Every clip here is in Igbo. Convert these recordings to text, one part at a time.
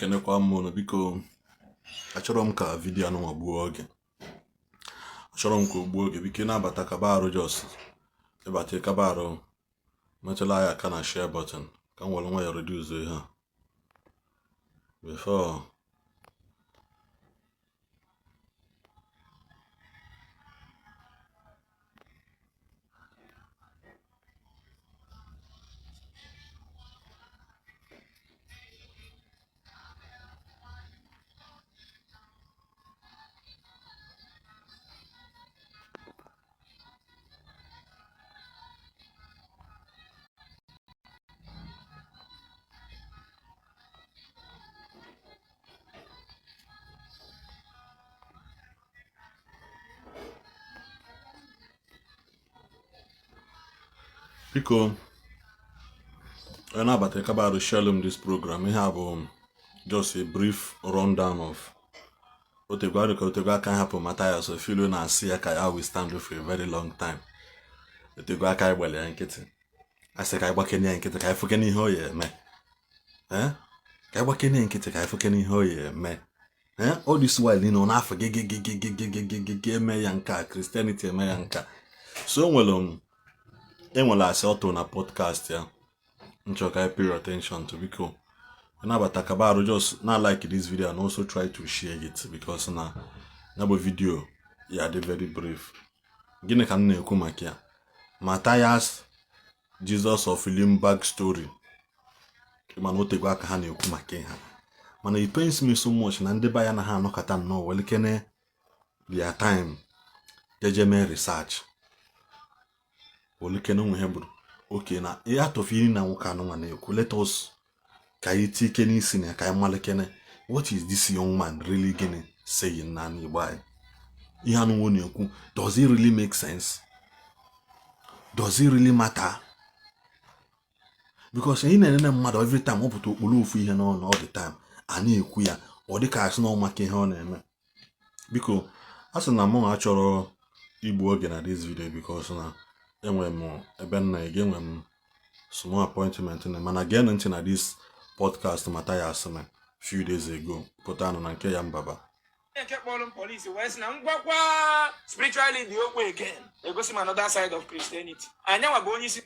Ekenekwa m unu. Biko, achọrọ m ka video anụnwa gbuo oge. Achọrọ m ka o gbuo oge. Biko, ị na-abata, kaba arụ, just ịbata, kaba arụ metụla ya aka na share button ka m were nwayọọ reduce ihe a before. Biko, onye na-abata, kaba arụ share m this program. Ihe a bụ just a brief rundown of otegwu arụ ka otegwu aka hapụ Mathias Ofilu na-asị ya ka ya we stand for a very long time. Otegwu aka anyị gbara ya nkịtị, asị ka anyị gbakene ya nkịtị, ka anyị fụkene ihe ọ ya eme, ka anyị gbakene ya nkịtị, ka anyị fụkene ihe ọ ya eme. All this while niile ọ na-afọ gịgịgịgịgịgịgị eme ya nka Christianity, eme ya nka. So enwere enwere asị ọtụ na podcast ya nchọ ka I pay your attention to. Biko, nabata, kaba arụ just na like this video and also try to share it, because na ya bụ video ya dị very brief. Gịnị ka m na-ekwu maka ya? Matthias Jesus of Limburg story. Mana otegwu aka ha na-ekwu maka ha, mana it pains me so much na ndị be ya na ha anọkọta nnọọ welekene their time jeje mee research, welekene onwe ha bụrụ oke na ihe atọfe iri na nwoke anụnwa na-ekwu. Let us ka anyị tie ike n'isi na ka anyị malekene what is this young man really gịnị saying na Igbo anyị. Ihe anụnwa na-ekwu, does it really make sense? Does it really matter? Because ị na-enene mmadụ, every time ọ pụta okpuru ofu ihe n'ọnụ, all the time a na-ekwu ya, ọ dịka asị na ọ maka ihe ọ na-eme. Biko, a sị na mụ achọrọ igbu oge na this video, because na enwere m ebe nna ege, enwere m small appointment na. Mana geenụ ntị na this podcast Mathias na few days ago pụtanụ na nke ya mbaba. Nke kpọrọ m polisi wee sị na ngwakwa spiritually dị okwu again, egosi m another side of Christianity. Anyanwa bụ onye isi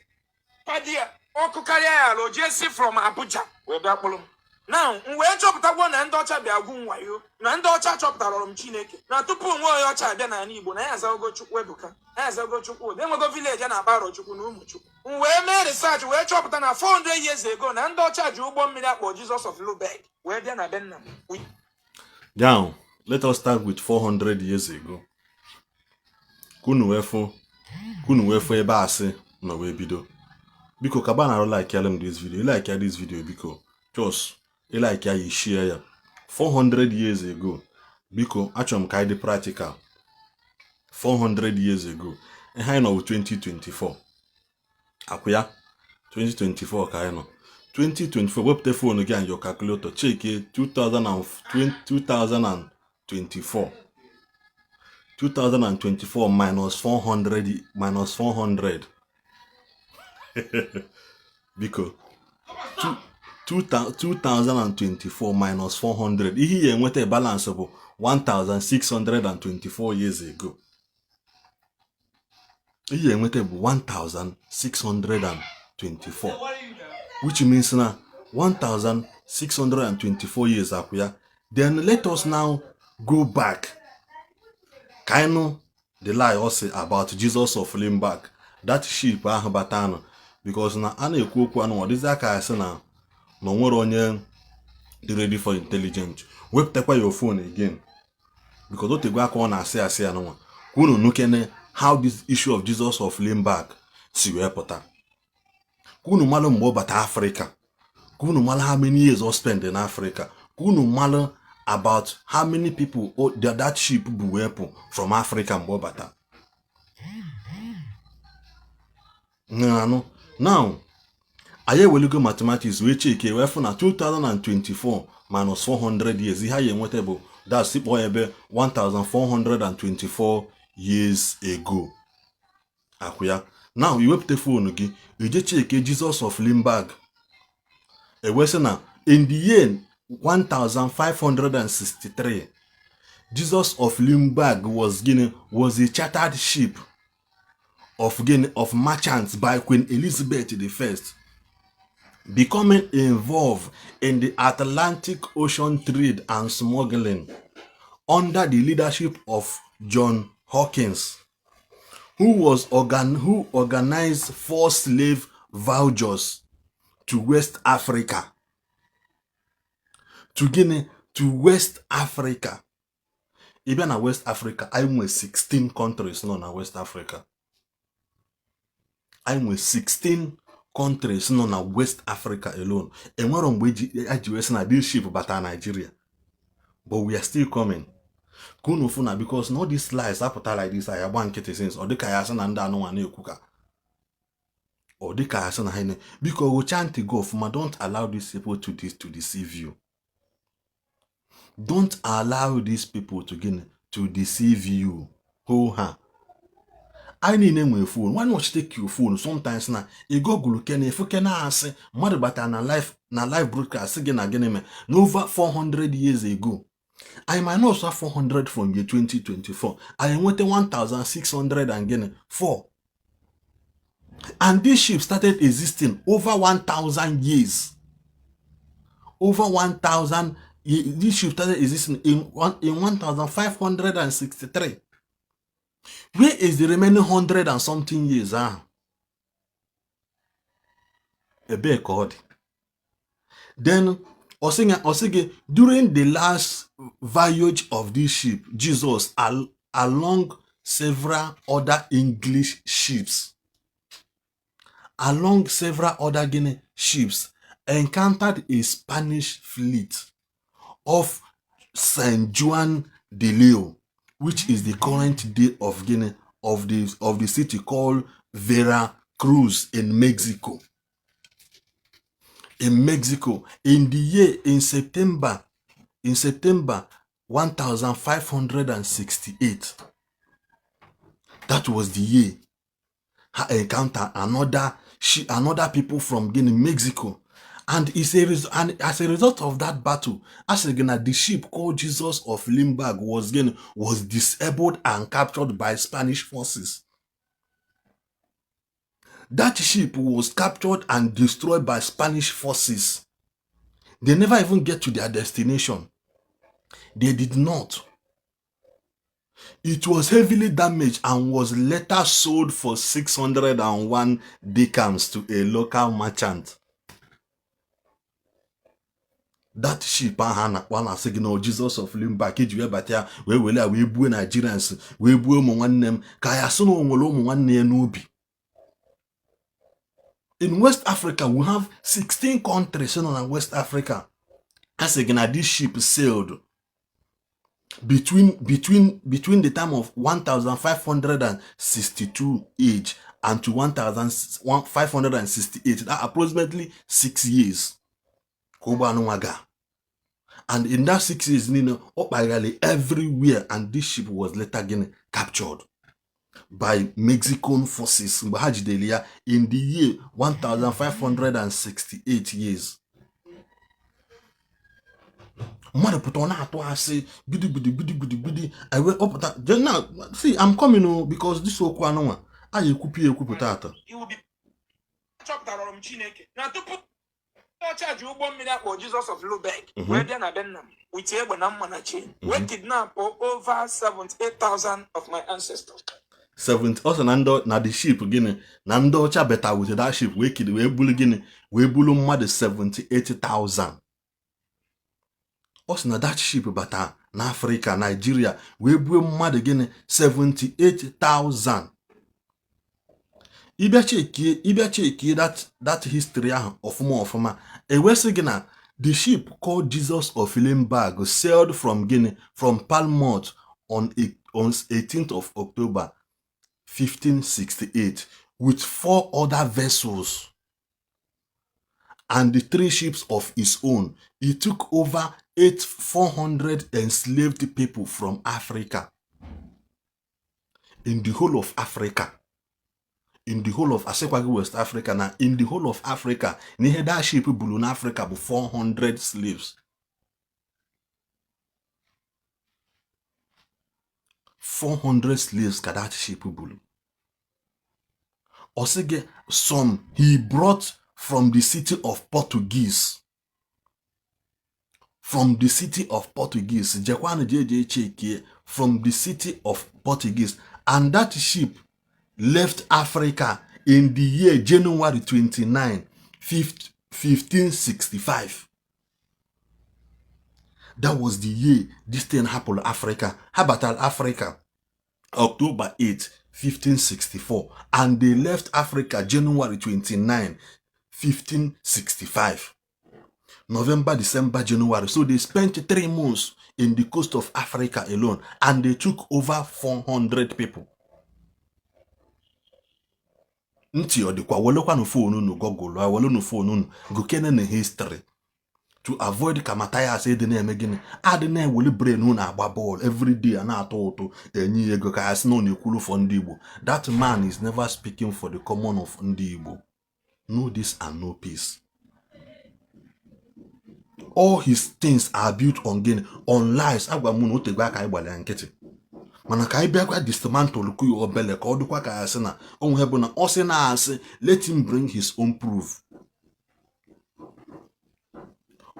padi ya ọkụ karịa ya ala o jee si from Abuja wee bịa kpụrụ m. Now m wee chọpụtakwa na ndị ọcha bịa gwu nwayo, na ndị ọcha chọpụtara ọrụ m Chineke na tupu nwe onye ọcha abịa n'ala Igbo, na ya azago Chukwu Ebuka, ya azago Chukwu, enwego village a na-akpa Arọ Chukwu na ụmụ Chukwu. M wee mee research wee chọpụta na 400 years ago na ndị ọcha ji ụgbọ mmiri akpọ Jesus of Lübeck wee bịa na be nna m. Now, let us start with 400 years ago. Kunu wee fụ ebe asị nọ wee bido. Biko, kaba na like m this video. Like this video, biko. Just like ya, share ya. 400 years ago. Biko, achọrọ m ka anyị dị practical. 400 years ago. Ihe anyị nọ bụ 2024. Akwụ ya? 2024 ka anyị nọ. 2024, wepụta phone gị and your calculator, check 2024, 2024 minus 400, minus 400. Biko, 2024 minus 400, ihe ya enweta balance bụ 1624 years ago. Ihe enweta bụ 1624, which means na 1624 years, akwụ ya? Then let us now go back ka anyị nụ the lie ọ sị about Jesus of Limburg, that ship ahụ batanụ, because na a na-ekwu okwu anụ, ọ dịzị aka asị na onwere onye dị ready for intelligent. Wepụtakwa your phone again, because o tegwe aka ọ na-asị asị ya nụnwa, ka unu nukene how this issue of Jesus of Limburg si wee pụta, ka unu malụ mgbe ọ bata Afrịka, ka unu malụ how many years ọ spend in Africa, ka unu malụ about how many people that ship bụ wee pụ from Africa mgbe ọ bata. Anụ now, anyị eweligo mathematics wee cheke wee fụ na 2024 minus 400 years, ihe anyị enweta bụ that's kpọọ ebe 1424 years ago, akwụ ya? Now iwepụta phone gị, ije cheke Jesus of Limburg, ewesị na in the year 1563, Jesus of Limburg was gịnị, was a chartered ship of gịnị, of merchants by Queen Elizabeth I, becoming involved in the Atlantic Ocean trade and smuggling under the leadership of John Hawkins, who organized four slave voyages to West Africa. To gịnị? To West Africa. Ị bịa na West Africa, anyị nwe 16 countries nọ na West Africa. Anyị nwe 16 countries nọ na West Africa alone. Enwero mgbe eji wee sị na this ship bata Nigeria, but we are still coming ka unu fụ na, because na all these lies apụta like this, anyị agba nkịtị, since ọ dịka ya sị na ndị anụnwa na-ekwu ka ọ dịka ya sị na ha biko gụchaa ntị gị ọfụma. Don't allow these people to deceive you. Don't allow these people to gịnị, to deceive you. Hoo ha, anyị niile nwere phone. Why not take your phone sometimes na ị google kene efu kene asị mmadụ batara na live broadcast gị na gịnị mee na over 400 years ago? Anyị minus 400 from year 2024, anyị nweta 1600 and gịnị, 4. And this ship started existing over 1000 years, over 1000. This ship started existing in 1563. Where is the remaining hundred and something years ahụ? Ebee ka ọ dị? Then ọ sị gị, during the last voyage of this ship, Jesus, along several other English ships, along several other gịnị, ships, encountered a Spanish fleet of San Juan de Leo, which is the current day of gịnị, of the city called Veracruz in Mexico. In Mexico, in the year in September 1568. That was the year ha encounter another people from gịnị, Mexico. And as a result of that battle, a sị gị na the ship called Jesus of Limburg was gịnị, was disabled and captured by Spanish forces. That ship was captured and destroyed by Spanish forces. They never even get to their destination. They did not. It was heavily damaged and was later sold for 601 dirhams to a local merchant. That ship ahụ a na-akpọ, a na-asị gị na Jesus of Limburg iji wee bata ya, wee were ya wee buo Nigerians, wee buo ụmụ nwanne m, ka ya sị na o nwere ụmụ nwanne ya n'obi. In West Africa, we have 16 countries nọ na West Africa. A sị gị na this ship sailed between the time of 1562 age and to 1568, that approximately 6 years ka ụgbọ anụnwa ga. And in that 6 years niile, ọ kpagharị everywhere, and this ship was later gịnị, captured by Mexican forces mgbe ha jidere ya in the year 1568 years. Mmadụ pụta, ọ na-atụ asị gidigidi gidigidi gidi ewe ọpụta. Then now see, I'm coming o, because this okwu anụnwa anyị ekwupụ ya ekwupụta atọ. It will be achọpụtara m Chineke na tupu ọcha ji ụgbọ mmiri akpọ Jesus of Lübeck wee bịa na be nna m with egbe na mma na chain wee kidnap over 78,000 of my ancestors. 70, ọ sị na ndị na the ship gịnị, na ndị ọcha beta with that ship wee kidi wee bulu gịnị, wee bulu mmadụ 78,000. Ọ sị na that ship bata n'Afrịka, Nigeria, wee buo mmadụ gịnị, 78,000. Ịbịa chekie that history ahụ ọfụma ọfụma, ewesị gị na the ship called Jesus of Limburg sailed from gịnị, from Plymouth on 18th of October 1568 with four other vessels and the three ships of his own. He took over 400 enslaved people from Africa. In the whole of Africa. In the whole of, asịkwaghị West Africa, na in the whole of Africa, na ihe that ship buru n'Africa bụ 400 slaves. 400 slaves ka that ship buru. Ọ sị gị some he brought from the city of Portuguese, from the city of Portuguese. Jekwanụ jee jee chekie, from the city of Portuguese. And that ship left Africa in the year January 29, 1565. That was the year this thing happened. Africa, ha batara Africa October 8, 1564, and they left Africa January 29, 1565. November, December, January. So they spent 3 months in the coast of Africa alone, and they took over 400 people. Ntị ọ dịkwa? Welekwanụ phone unu Google, welụnụ phone unu gụkene na history to avoid ka Matthias ịdị na-eme gịnị, adị na-eweli brain unu agba bọọlụ everyday, a na-atụ ụtụ enye ya ego ka ya sị na ọ na-ekwuru for ndị Igbo. That man is never speaking for the common of ndị Igbo. Know this and know peace. All his things are built on gịnị? On lies. Agwa m na otegbe aka anyị gbara ya nkịtị, mana ka anyị bịakwa dismantle ya obele ka ọ dịkwa ka ya sị na onwe bụ na ọ sị na-asị. Let him bring his own proof.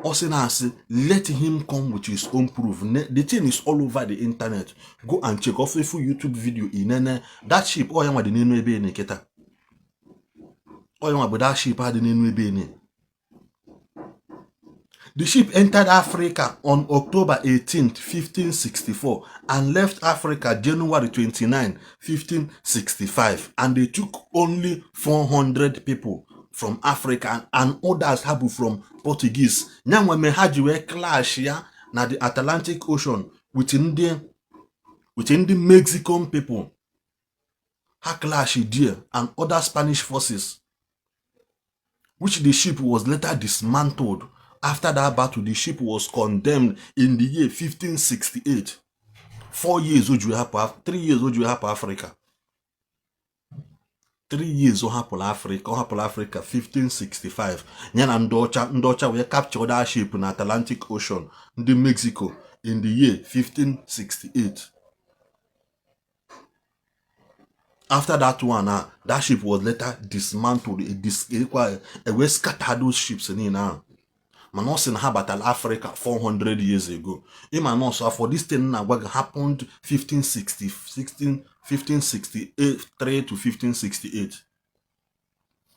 Ọ sị na-asị, let him come with his own proof. The thing is all over the internet. Go and check off ifu YouTube video inene that ship. Ọ ya nwa dị n'elu ebe ene kịta. Ọ ya nwa bụ that ship a dị n'elu ebe ene. The ship entered Africa on October 18, 1564, and left Africa January 29, 1565. And they took only 400 people from Africa and others ha bụ from Portuguese. Nyanwa me ha ji wee clash ya na the Atlantic Ocean with ndị Mexican people. Ha clash there and other Spanish forces, which the ship was later dismantled. After that battle, the ship was condemned in the year 1568. 4 years o ji hapụ, 3 years o ji hapụ Africa. 3 years ọ hapụrụ Africa. Ọ hapụrụ Africa 1565 ya na ndị ọcha. Ndị ọcha wee capture that ship na Atlantic Ocean, ndị Mexico, in the year 1568. After that one, that ship was later dismantled. E wee scatter those ships niile ahụ. Mana ọ sị na ha batara Africa 400 years ago. Ịma nọọsụ afọ this thing na-agwa gị happened 1560, 16, 1563 to 1568,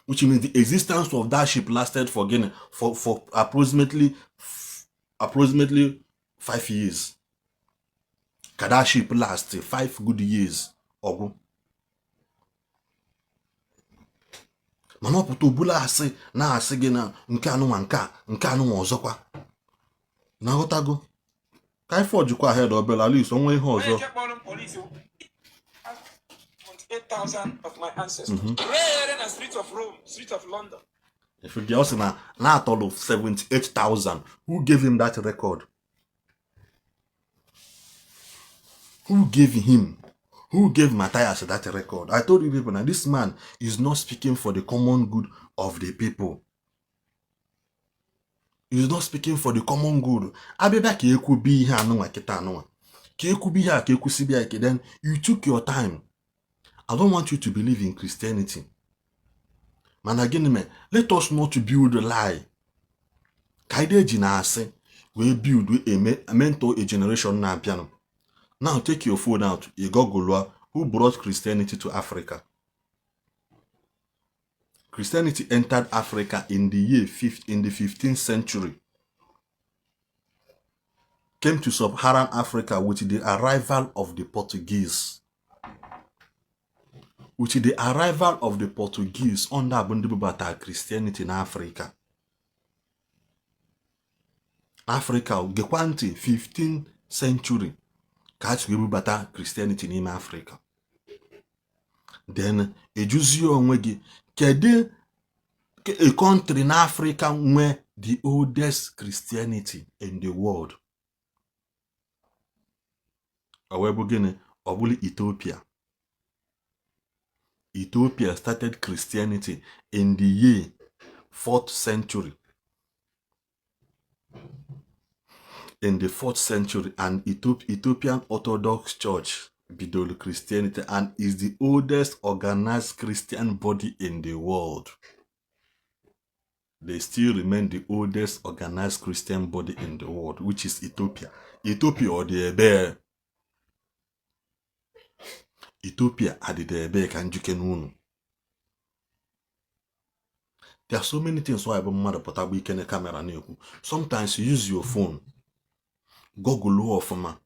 which means the existence of that ship lasted for gịnị? For approximately 5 years ka that ship last, 5 good years ọgwụ. Mana ọ pụta obula asị na-asị gị na nke anụnwa, nke a, nke anụnwa ọzọkwa. Na aghọtago ka anyị fọjikwa ahead obere, at least onwe ihe ọzọ. Onye nke kpọrọ m polisi 8,000 of my ancestors. Ree ere na street of Rome, street of London. If you ọ sị na na-atọlụ 78,000. Who gave him that record? Who gave him? Who gave Matthias that record? I told you people now, this man is not speaking for the common good of the people. He's not speaking for the common good. Abịabịa ka ekwubi ihe anụnwa kịta anụnwa, ka ekwubi ihe a, ka ekwusibi ya ike. Then you took your time. I don't want you to believe in Christianity, mana gịnị mere? Let us not build a lie ka anyị eji na-asị wee build a mentor a generation na-abịanụ. Now take your phone out, you google who brought Christianity to Africa. Christianity entered Africa in the year in the 15th century, came to sub-Saharan Africa with the arrival of the Portuguese. With the arrival of the Portuguese, under bụ ndị bubatara Christianity na Africa. Africa, gekwa ntị, 15th century ka a chịrị ebubata Christianity n'ime Africa. Then ejuzie onwe gị, kedu a country na Africa nwe the oldest Christianity in the world? Ọ wee bụ gịnị? Ọ bụrụ Ethiopia. Ethiopia started Christianity in the year 4th century, in the 4th century, and Ethiopian Orthodox Church bidoro Christianity and is the oldest organized Christian body in the world. They still remain the oldest organized Christian body in the world, which is Ethiopia. Ethiopia ọ dị ebee? Ethiopia adịdị ebee ka njike n'unu? There are so many things why bụ mmadụ pụta gba ike na camera na-ekwu. Sometimes use your phone, google ọfụma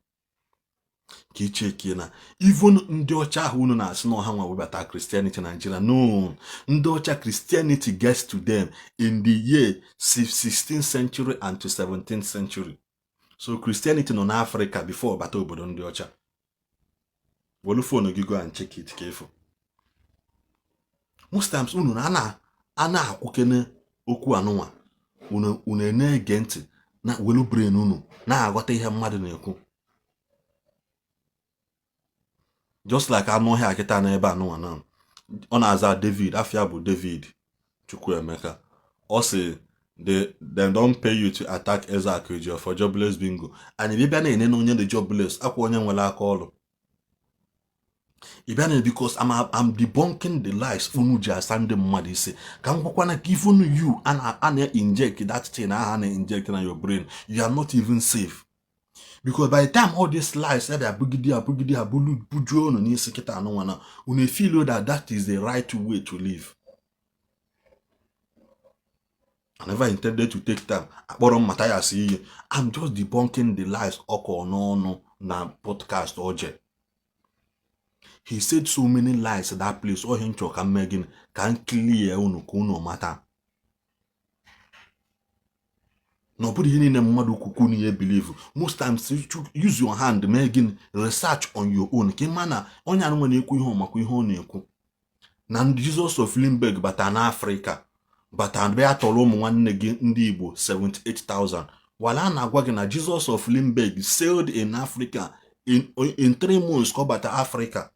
ka ị chekie na even ndị ọcha ahụ unu na-asị na ọha nwa webata Christianity Nigeria. No, ndị ọcha, Christianity gets to them in the year 16th century and to 17th century. So Christianity nọ n'Africa before bata obodo ndị ọcha. Welu phone gị, go and check it ka ịfụ. Most times unu na a na-akwukene okwu anụnwa, unu unu na-ege ntị na welu brain unu na-aghọta ihe mmadụ na-ekwu. Just like anụ ọhịa kịta n'ebe anụnwa na ọ na-aza David, afia bụ David Chukwuemeka. Ọ sị them don pay you to attack Ezeaku Ejiofor, jobless bingo. And ị bịa na-ene na onye dị jobless akwa onye nwere aka ọrụ. Ị bịa na because I'm debunking the lies unu ji asa ndị mmadụ isi ka m gwakwana ka even you a na-inject that thing ahụ a na-inject na your brain, you are not even safe, because by the time all these lies abịa bugide abugide abulu bujuo unu n'isi kịta anụnwa na unu feel that that is the right way to live. I never intended to take time akpọrọ m Mathias iyi. I'm just debunking the lies ọkọ n'ọnụ na podcast oje. He said so many lies in that place. Ohe nchọ ka m mee gịnị ka m clear unu ka unu mata na ọ bụrụ ihe niile mmadụ kwukwu na ihe believe. Most times use your hand mee gịnị, research on your own ka ị ma na onye anụnwa na-ekwu ihe ọmakwa ihe ọ na-ekwu na Jesus of Limburg bata n'Africa, bata bịa tọrọ ụmụ nwanne gị ndị Igbo 78,000 wala. A na-agwa gị na Jesus of Limburg sailed in Africa in 3 months ka ọ bata Africa,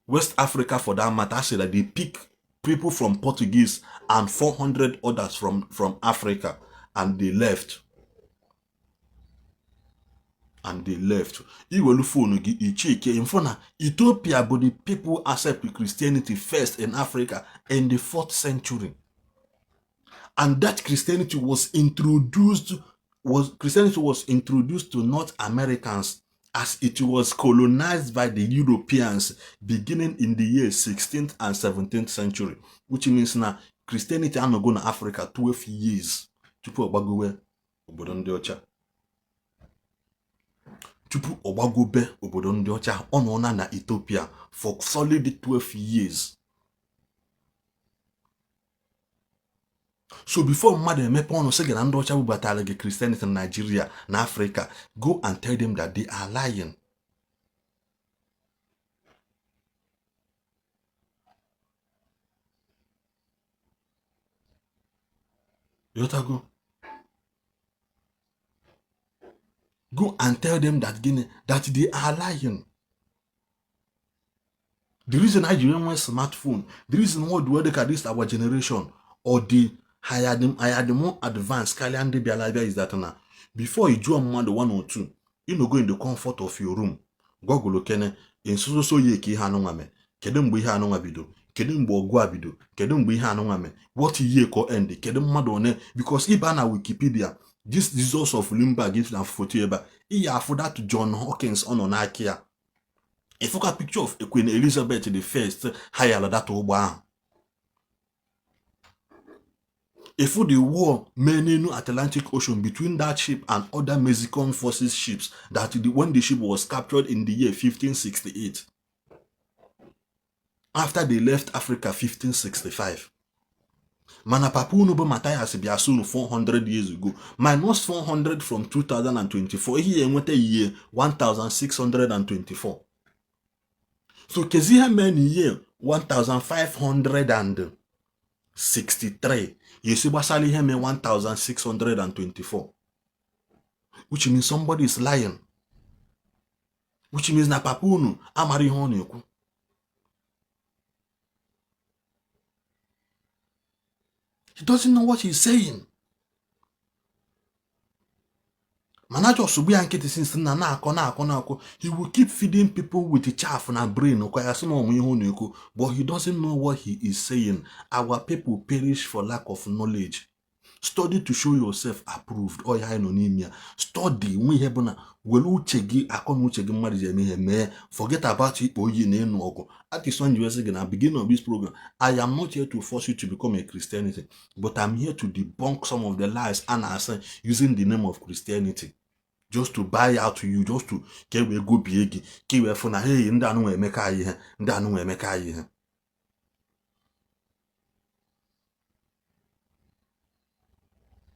West Africa for that matter. Say that they pick people from Portuguese and 400 others from Africa and they left, and they left. Iwelu phone gị icheke mfụ na Ethiopia bụ the people accept Christianity first in Africa in the 4th century, and that Christianity was introduced to North Americans as it was colonized by the Europeans beginning in the year 16th and 17th century, which means na Christianity anọgo na Africa 12 years tupu ọ gbagowe obodo ndị ọcha. Tupu ọ gbagobe obodo ndị ọcha, ọ nọ na Ethiopia for solid 12 years. So before mmadụ emepe ọnụ sị gị na ndị ọcha bubatara gị Christianity na Nigeria na Africa, go and tell them that they are lying. Yotago, go and tell them that gịnị, that they are lying. The reason I ji nwee smartphone, the reason why dị ka this our generation or the higher the more advanced karịa ndị bịara abịa is that na before you jụọ mmadụ one or two, you no go in the comfort of your room, google kene in so so year ka ihe anụnwa mee, kedu mgbe ihe anụnwa bido, kedu mgbe ọgụ a bido, kedu mgbe ihe anụnwa mee, what year ka ọ end, kedu mmadụ one. Because ịba na Wikipedia, this Jesus of Limburg na foto ebe a iyi afụ that John Hawkins ọ nọ n'aka ya, ịfụka picture of Queen Elizabeth the First hayara data ụgbọ ahụ, ifu the war mee n'elu Atlantic Ocean between that ship and other Mexican forces ships that when the ship was captured in the year 1568 after they left Africa 1565. Mana papa unu bụ Mathias bịa sị unu 400 years ago, minus 400 from 2024, ihe ya enweta ihe 1624. So kezi ihe mee na ihe 1563 ya esi gbasara ihe mee 1624, which means somebody is lying, which means na papa unu amara ihe ọ na-ekwu. He doesn't know what he's saying. Mana Mana just gbu ya nkịtị since na na-akọ na-akọ na-akọ, he will keep feeding people with chaff na brain kwa ya sị na ọnwe ihe ọ na-ekwu, but he doesn't know what he is saying. Our people perish for lack of knowledge. Study to show yourself approved. Ọ ya anyị nọ n'ime ya. Study nwe ihe bụ na were uche gị, akọ na uche gị mmadụ ji eme ihe mee. Forget about ikpe oyi na ịnụ ọgụ. At is one gị na beginning of this program, I am not here to force you to become a Christianity, but I'm here to debunk some of the lies a na-asị using the name of Christianity just to buy out you, just to ka e wee gobie gị, ka e wee fụ na hey, ndị anụ nwe emeka anyị ihe, ndị anụ nwe emeka anyị ihe.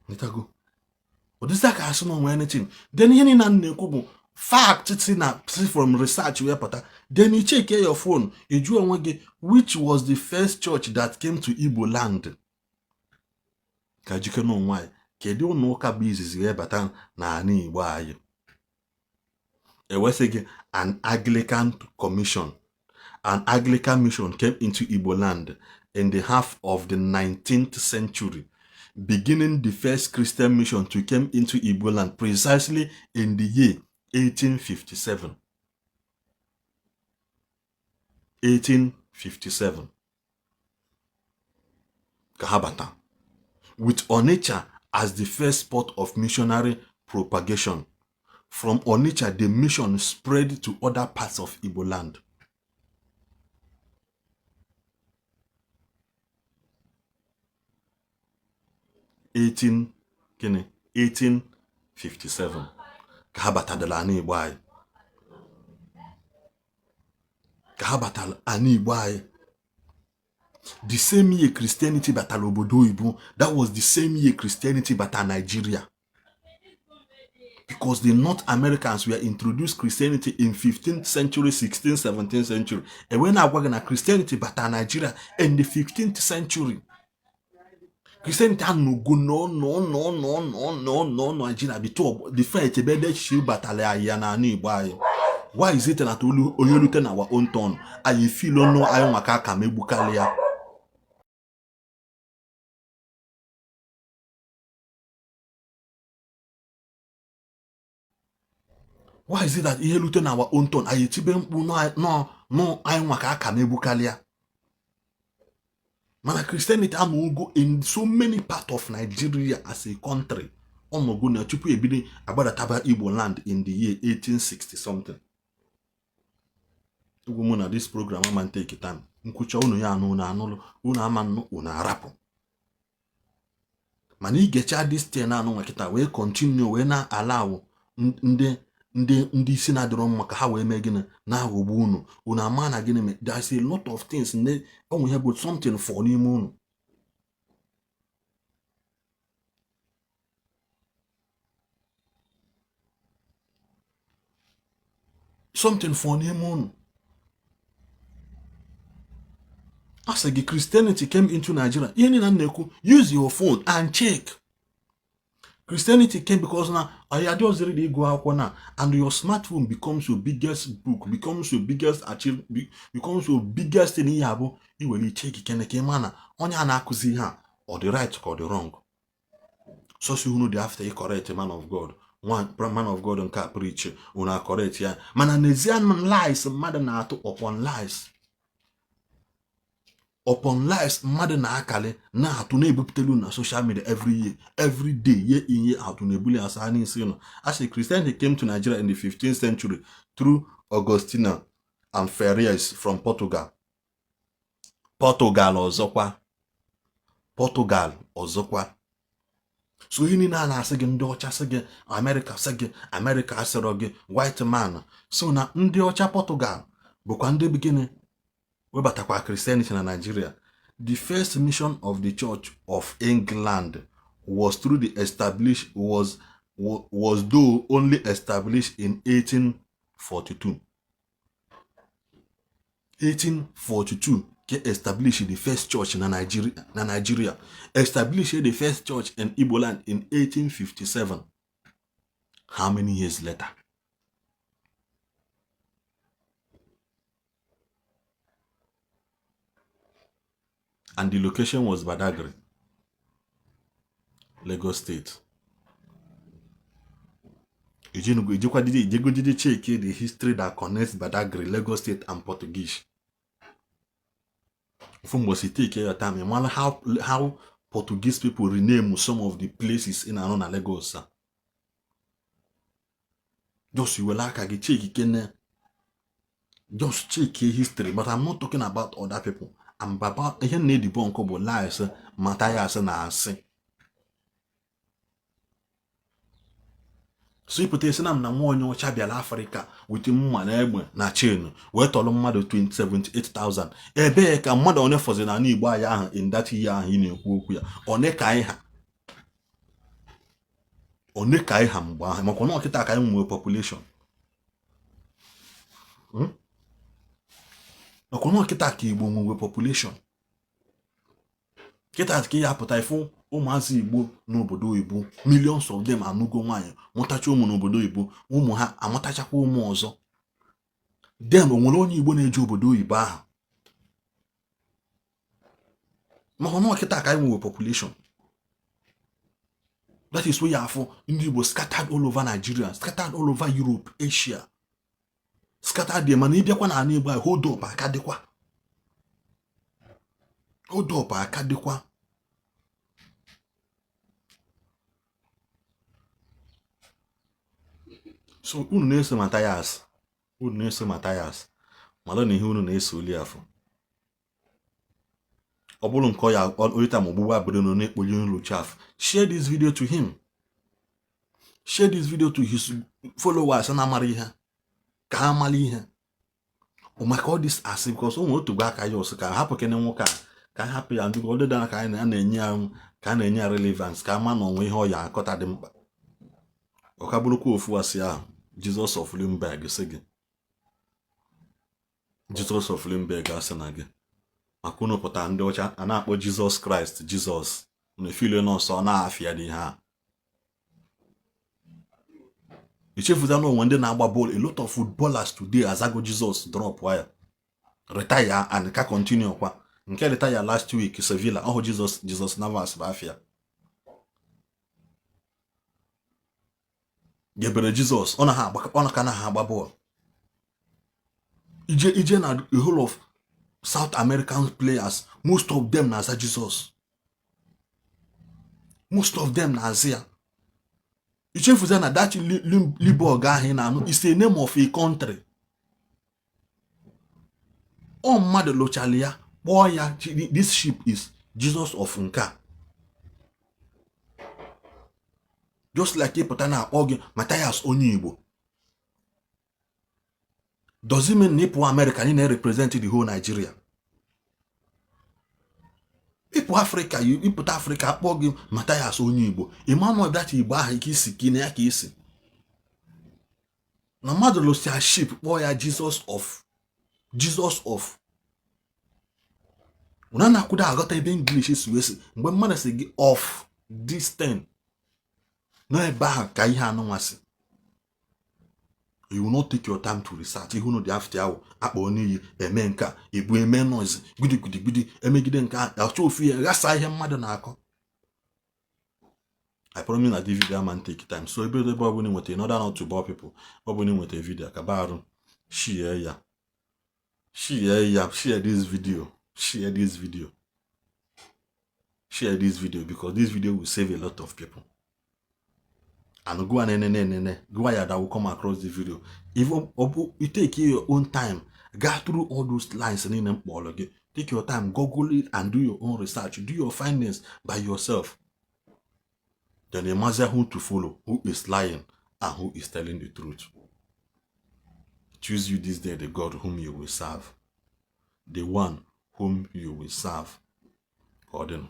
Nitago ọ ka asị na onwe anything. Then ihe niile a na-ekwu bụ fact si na si from research wee pụta. Then you check your phone, ị jụọ onwe gị, which was the first church that came to Igbo land? Ka jike n'onwe anyị, kedu ụlọ ụka bụ izizi wee bata n'ala Igbo anyị? Ewesị gị an Anglican commission, an Anglican mission came into Igbo land in the half of the 19th century, beginning the first Christian mission to came into Igbo land precisely in the year 1857. 1857 ka ha bata, with Onitsha as the first spot of missionary propagation. From Onitsha, the mission spread to other parts of Igbo land. 18 gịnị 1857 ka ha batadara ana Igbo anyị, ka ha batara ana Igbo anyị. The same year Christianity batara obodo oyibo, that was the same year Christianity batara Nigeria, because the North Americans were introduced Christianity in 15th century, 16th, 17th century. Enwe na-agwa gị na Christianity batara Nigeria in the 15th century. Christianity anọgo nọ nọ nọ nọ nọ nọ nọ Nigeria before the first ebe ede echichi batara ya n'ala Igbo anyị. Why is it na onye rute na our own turn, anyị feel ọnụ anyị maka aka megbukarị ya? Why is it that ihe rute na our own turn, anyị etibe mkpu nọ nọ anyị nwa ka aka megbukarị ya? Mana Christianity anọgo in so many part of Nigeria as a country, ọnọgo na tupu ebido agbadataba Igbo land in the year 1860 something. Egwu mụ na this program ama take time nkwucha unu ya anụ, unu anụlụ, unu ama nnụ, unu arapụ. Mana igecha this thing anụ nwa kịta wee continue wee na-ala awụ ndị isi na-adịrọ mma ka ha wee mee gịnị na-aghọgbu unu, unu ama na gịnị mee. There's a lot of things ne onwe ihe bụ something for n'ime unu. Something for n'ime unu. A sị gị Christianity came into Nigeria. Ihe niile na-ekwu, use your phone and check. Christianity came because na anyị adịghịziri dị ịgụ akwụkwọ na, and your smartphone becomes your biggest book, becomes your biggest achieve, becomes your biggest thing. Ihe abụ iwere iche ikike na ka ịma na onye a na-akụzi ihe a, ọ dị right ka ọ dị wrong. Sọsọ unu dị after correct man of God, one man of God nke a preach, unu correct ya. Mana n'ezie, lies mmadụ na-atụ upon lies upon lies mmadụ na-akali na-atụ na-ebupụtelu na social media every year, every day, year in, year out, na-ebuli asa n'isi nọ. As a Christianity came to Nigeria in the 15th century through Augustina and Ferreira from Portugal. Portugal ọzọkwa, Portugal ọzọkwa. So ihe niile a na-asị gị, ndị ọcha sị gị, Amerịka sị gị, Amerịka asịrọ gị white man. So na ndị ọcha Portugal bụkwa ndị bụ gịnị webatakwa Christianity na Nigeria. The first mission of the Church of England was through the established was though only established in 1842. 1842 ke establish the first church na Nigeria. Na Nigeria establish the first church in Igbo land in 1857. How many years later? And the location was Badagry, Lagos State. Ijenugo ijekwa dide ijegojide check the history that connects Badagry, Lagos State and Portuguese. Ofu mgbosi take your time mara how Portuguese people rename some of the places ị na-anụ na Lagos a. Just iwere aka gị check kene, just check history. But I'm not talking about other people. I'm about ihe na-edebunk bụ lies Mathias na-asị. So ịpụta esi na m na nwa onye ọcha bịara Afrịka with mma na egbe na chain wee tọrọ mmadụ 78,000. Ebee ka mmadụ one fọzi na Igbo anyị ahụ in that year ahụ ị na-ekwu okwu ya? One ka anyị ha, one ka anyị ha mgbe ahụ? Maka na ọkịta ka anyị nwere population, maka na ọkịta ka Igbo nwere population. Kịta ka ya apụta ịfụ ụmụazị Igbo n'obodo oyibo, millions of them anụgo nwaanyị, mụtacha ụmụ n'obodo oyibo, ụmụ ha amụtachakwa ụmụ ọzọ. Then o nwere onye Igbo na-eje obodo oyibo ahụ? Maka na ọkịta ka anyị nwere population. That is why afụ ndị Igbo scattered all over Nigeria, scattered all over Europe, Asia, scattered there. Mana ịbịakwa na ala Igbo, hold up aka dịkwa, hold up aka dịkwa. So unu na-eso Mathias, unu na-eso Mathias, mara na ihe unu na-eso oli afọ. Ọ bụrụ nke ọ ya orita ma ogbugbu abụrụ na na-ekponye nlu chaff. Share this video to him, share this video to his followers na-amara ihe ka ha mara ihe maka all this asị, because o nwere otu gwa aka ya ọsọ ka hapụ kene nwoke a, ka hapụ ya ndị ọdịda ka anyị na-enye ya, ka a na-enye ya relevance, ka ama na onwe ihe ọ ya akọta dị mkpa. Ọ ka bụrụkwa ofu asị ahụ Jesus of Limburg sị gị, Jesus of Limburg asị na gị maka unu pụta ndị ọcha a na-akpọ Jesus Christ Jesus, unu efile nọọsụ ọ na-afịa dị ihe a. Echefuta na onwe ndị na-agba bọọlụ, a lot of footballers today azago Jesus, drop ya, retire and ka continue kwa nke retire last week Sevilla ọhụ Jesus, Jesus Navas bụ afịa Gebere Jesus, ọ na ka na ha agba bọọlụ. Ije ije na the whole of South American players, most of them na-aza Jesus, most of them na-aza ya. Ichefuza na that Limburg ahụ ị na-anụ is a name of a country. Ọ mmadụ lụchala ya kpọọ ya this ship is Jesus of nke a. Just like ịpụta na-akpọ gị Mathias onye Igbo, does it mean na ịpụ America anyị na-represent the whole Nigeria? Ịpụ Afrịka, ịpụta Afrịka akpọ gị Mathias onye Igbo, Emmanuel that Igbo ahụ ka isi ka na ya ka isi na mmadụ lụsịa ship kpọọ ya Jesus of, Jesus of. Unu na-akwụdo aghọta ebe English si wee si mgbe mmadụ si gị of this thing n'ebe ahụ ka ihe anụnwa si. You will not take your time to research ihe unu dị after ahụ akpọ n'iyi eme nke a ebu eme noise gidi emegide nke a achọ ofu ihe ghasa ihe mmadụ na-akọ. I promise na this video man take time. So ebe ebe ọ bụla nweta, in order not to bore people, ọ bụla nweta video ka ba arụ share ya, share ya, share this video, share this video, share this video, because this video will save a lot of people. And go and nene go ya that will come across the video. Even you take your own time, go through all those lines niile mkpọrọ gị. Take your time, google it and do your own research, do your findings by yourself. Then you must who to follow, who is lying and who is telling the truth. Choose you this day the God whom you will serve, the one whom you will serve. Ka ọ dịnụ.